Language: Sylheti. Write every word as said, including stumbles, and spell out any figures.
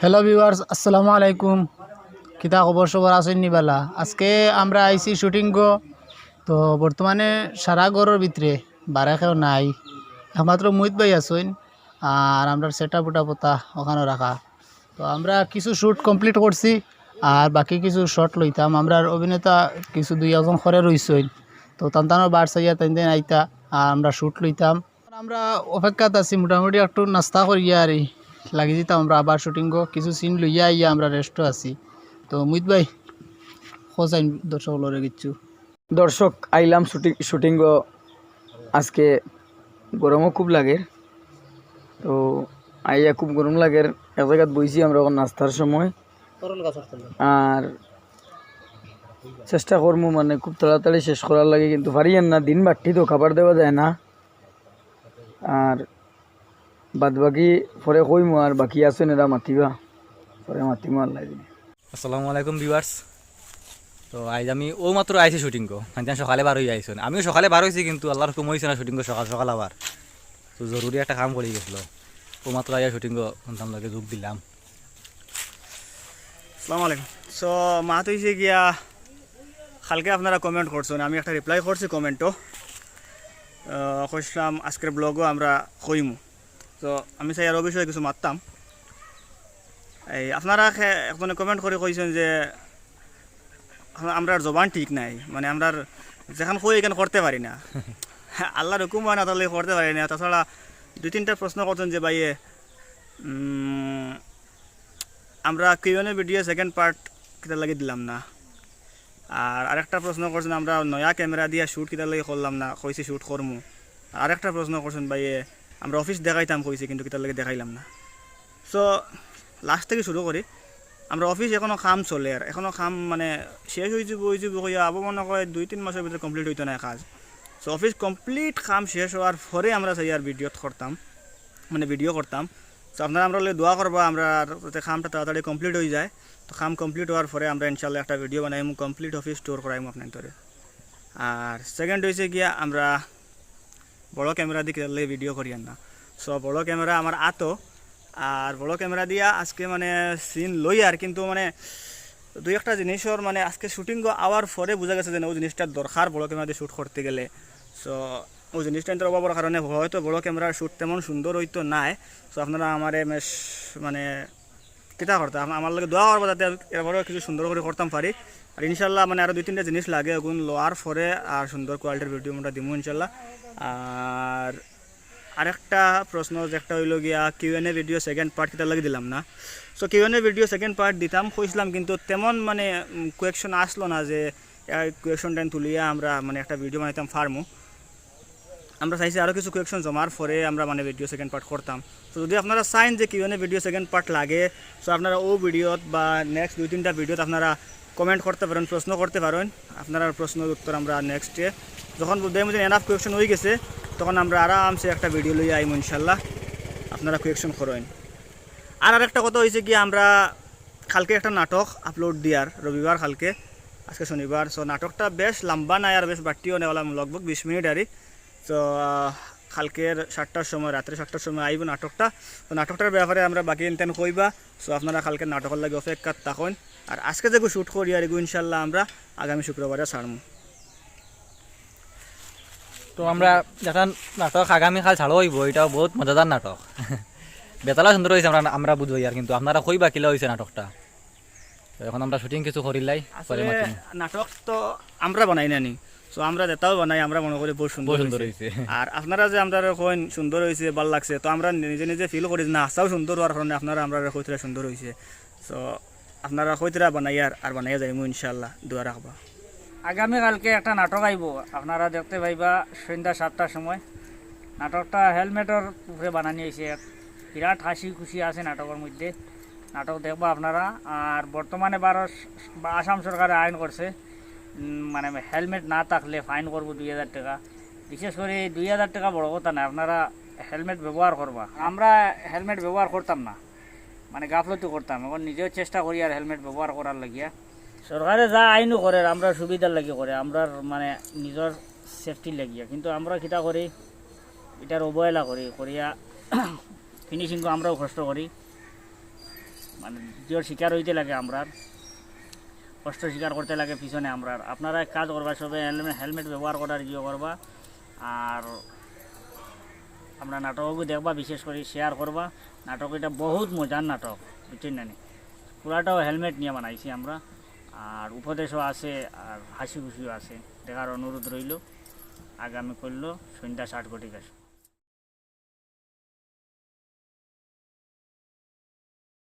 Hello viewers, আসসালামু আলাইকুম। কিতা খবর, সবর আছইন নি বালা? আজকে আমরা আইছি শুটিংও। তো বর্তমানে সারা ঘরর ভিতরে, বারে কেউ নাই, একমাত্র মুহিত ভাই আছইন। আর আমরার সেটআপ উটা পতা ওখানো রাখা। তো আমরা কিছু শুট কমপ্লিট করছি, আর বাকি কিছু শট লইতাম। আমরার অভিনেতা কিছু দুই একজন করে রইছইন, তো তান তানর বার চাইয়া তাইন তাইন আইতা, আর আমরা শুট লইতাম। আমরা অপেক্ষাত আছি, মোটামুটি একটু নাস্তা করিয়া আর লাগি দিতাম আমরা আবার শুটিংও। কিছু সিন লইয়া আইয়া আমরা রেস্টও আছি। তো মুহিত ভাই, খোঁজ আইন দর্শক লড়ে কিচ্ছু। দর্শক, আইলাম শুটিং, শুটিংও। আজকে গরমও খুব লাগের, তো আইয়া খুব গরম লাগের। এক জাগাত বইছি আমরা অখন নাস্তার সময়। আর চেষ্টা করমু মানে খুব তাড়াতাড়ি শেষ করার লাগি, কিন্তু পারিয়ার না, দিন বাট্টি তো খাবার দেওয়া যায় না। আর বাদ বাকি পরে কইমু, আর বাকি আছইন এরা মাতিবা, পরে মাতিমু আল্লাহ দিলে। আসসালামু আলাইকুম ভিউয়ার্স। তো আইজ আমি অউ মাত্র আইছি শুটিংও, মানে সকালে বার অইয়া আইছইন। আমিও সকালে বার অইছি, কিন্তু আল্লাহর হুকুম অইছে না শুটিংও সকাল সকাল আবার। তো জরুরি একটা কাম পড়ি গেছিল, অউ মাত্র আইয়া শুটিংও হুনতাম লগে যোগ দিলাম। আসসালামু আলাইকুম। সো মাত অইছে গিয়া, কালকে আপনারা কমেন্ট করছইন, আমি একটা রিপ্লাই করছি কমেন্টও। আহ, কইছিলাম আজকের ব্লগও আমরা কইমু। তো আমি চাই আরও বিষয়ে কিছু মাততাম। এই আপনারা খে-, একজনে কমেন্ট করি কইছইন যে আ-, আমরার জবান ঠিক নাই, মানে আমরার যেখান কই এখান করতে পারি না। আল্লাহর হুকুম অয় না, তাইলে করতে পারি না। তাছাড়া দুই তিনটা প্রশ্ন করছইন যে ভাইয়ে, উম, আমরা Q N A video second part কিতার লাগি দিলাম না। আর আরেকটা প্রশ্ন করছইন, আমরা নয়া ক্যামেরা দিয়া শুট কিতার লাগি করলাম না, কইছি শুট করমু। আর আরেকটা প্রশ্ন করছইন ভাইয়ে, আমরা অফিস দেখাইতাম কইছি, কিন্তু কিতার লাগি দেখাইলাম না। সো লাস্ট থাকি শুরু করি। আমরা অফিস এখনো কাম চলের, এখনো কাম মানে শেষ অইযিবো, অইযিবো কইয়া আবু মনে কয় দুই তিন মাসর ভিতরে কমপ্লিট অইতো নায় কাজ। সো অফিস কমপ্লিট কাম শেষ অওয়ার পরে আমরা চাইয়ার ভিডিওত করতাম, মানে ভিডিও করতাম। সো আপনারা আমরার লাগি দোয়া করবা, আমরার যাতে কামটা তাড়াতাড়ি কমপ্লিট অইযায়। তো কাম কমপ্লিট অওয়ার পরে আমরা ইনশাআল্লাহ একটা ভিডিও বানাইমু, কমপ্লিট অফিস ট্যুর করাইমু আপনাইন্তরে। আর সেকেন্ড অইছে গিয়া আমরা বড় ক্যামেরা দি কিতার লাগি ভিডিও করিয়ার না। সো বড় ক্যামেরা আমার আতো, আর বড় ক্যামেরা দিয়া আজকে মানে সিন লইয়ার, কিন্তু মানে দুই একটা জিনিসর মানে আজকে শুটিংও আওয়ার পরে বুঝা গেছে যে না, অউ জিনিসটার দরকার বড় ক্যামেরা দি শুট করতে গেলে। সো অউ জিনিসটাইন্তর অভাবর কারণে হয়তো বড় ক্যামেরার শুট তেমন সুন্দর অইতো নায়। সো আপনারা আমারে মেশ মানে কিতা করতা, আমা-, আমার লাগি দোয়া করবা যাতে এরপরেও কিছু সুন্দর করি করতাম পারি। আর ইনশাআল্লাহ মানে আরও দুই তিনটা জিনিস লাগে, অগুন লওয়ার পরে আর সুন্দর কোয়ালিটির ভিডিও আমরা দিমু ইনশাআল্লাহ। আর আরেকটা প্রশ্ন যে একটা অইলো গিয়া Q N A video second part কিতার লাগি দিলাম না। So Q N A video second part দিতাম কইছিলাম, কিন্তু তেমন মানে, উম, কোয়েকশন আসলো না যে, আহ, কোয়েকশন টাইম তুলিয়া আমরা মানে একটা ভিডিও বানাইতাম পারমু। আমরা চাইছি আরও কিছু কোয়েকশন জমার পরে আমরা মানে ভিডিও সেকেন্ড পার্ট করতাম। তো যদি আপনারা চাইন যে Q N A video second part লাগে, সো আপনারা অউ ভিডিওত বা নেক্সট দুই তিনটা ভিডিওত আপনারা কমেন্ট করতে পারইন, প্রশ্ন করতে পারইন, আপনারার প্রশ্নর উত্তর আমরা নেক্সটে যখন বুঝাই মধ্যে এনাফ কোয়েকশন অই গেছে, তখন আমরা আরামসে একটা ভিডিও লইয়া আইমু ইনশাআল্লাহ, আপনারা কোয়েকশন করইন। আর আরেকটা কথা অইছে কি, আমরা কালকে একটা নাটক আপলোড দিয়ার, রবিবার কালকে, আজকে শনিবার। সো নাটকটা বেশ লম্বা নায় আর বেশ বাট্টিও নায়, অলা লগভগ বিশ মিনিট আরি। তো, আহ, কালকের সাতটার সময়, রাত্রে সাতটার সময় আইবো নাটকটা। তো নাটকটার ব্যাপারে আমরা বাকি ইনতেন কইবা। সো আপনারা কালকে নাটকর লাগি অপেক্ষাত থাকইন। আর আজকে যেগু শুট করিয়ার, এগু ইনশাআল্লাহ আমরা আগামী শুক্রবারে ছাড়মু। তো আমরা একটা নাটক আগামীকাল ছাড়া অইবো, ইটাও বউত মজাদার নাটক। বেতালা সুন্দর অইছে, আমরা, আমরা বুঝবাইয়ার, কিন্তু আপনারা কইবা কিলা অইছে নাটকটা। তো এখন আমরা শুটিং কিছু করিলাই, পরে আসলে মাতিমু। নাটক তো আমরা বানাই না নি, সো আমরা যেটাও বানাই আমরা মনে করি বউত সুন্দর বউত সুন্দর অইছে। অইছে। আর আপনারা যে আমরারে কইন সুন্দর অইছে, ভালা লাগছে, তো আমরা নিজে নিজে ফিল করি যে না, হাছাউ সুন্দর অওয়ার কারণে আপনারা আমরারে কইতরা সুন্দর অইছে। সো আপনারা কইতরা বানাইয়ার, আর বানাইয়া যাইমু ইনশাআল্লাহ, দোয়া রাখবা। আগামীকালকে একটা নাটক আইবো, আপনারা দেখতে পাইবা সন্ধ্যা সাতটার সময়। নাটকটা হেলমেটর উপরে বানানি অইছে, এক বিরাট হাসি খুশি আছে নাটকর মধ্যে। নাটক দেখবা আপনারা। আর বর্তমানে বারো স-, বা আসাম সরকারে আইন করছে, উম, মানে হেলমেট না থাকলে ফাইন করবো দুই হাজার টাকা। বিশেষ করি দুই হাজার টাকা বড় কথা নায়, আপনারা হেলমেট ব্যবহার করবা। আমরা হেলমেট ব্যবহার করতাম না, মানে গাফলতি করতাম। এখন নিজেও চেষ্টা করি আর হেলমেট ব্যবহার করার লাগিয়া। সরকারে যা আইনও করের, আমরার সুবিধার লাগি করে, আমরার মানে নিজর সেফটির লাগিয়া। কিন্তু আমরা কিতা করি, ইটার অবহেলা করি, করিয়া ফিনিশিংও আমরাও কষ্ট করি। মানে, জিওর শিকার অইতে লাগে আমরার, কষ্ট স্বীকার করতে লাগে পিছনে আমরার। আপনারা এক কাজ করবা, সবে হেলমেট হেলমেট ব্যবহার করার জিও করবা। আর আমরা নাটকও দেখবা, বিশেষ করে শেয়ার করবা। নাটক এটা বহুত মজার নাটক, বুঝছেন না নি? পুরাটাও হেলমেট নিয়ে বানাইছি আমরা। আর উপদেশও আছে, আর হাসি খুশিও আছে। দেখার অনুরোধ রইল। আগামী করলো সন্ধ্যা সাত ঘটিকা।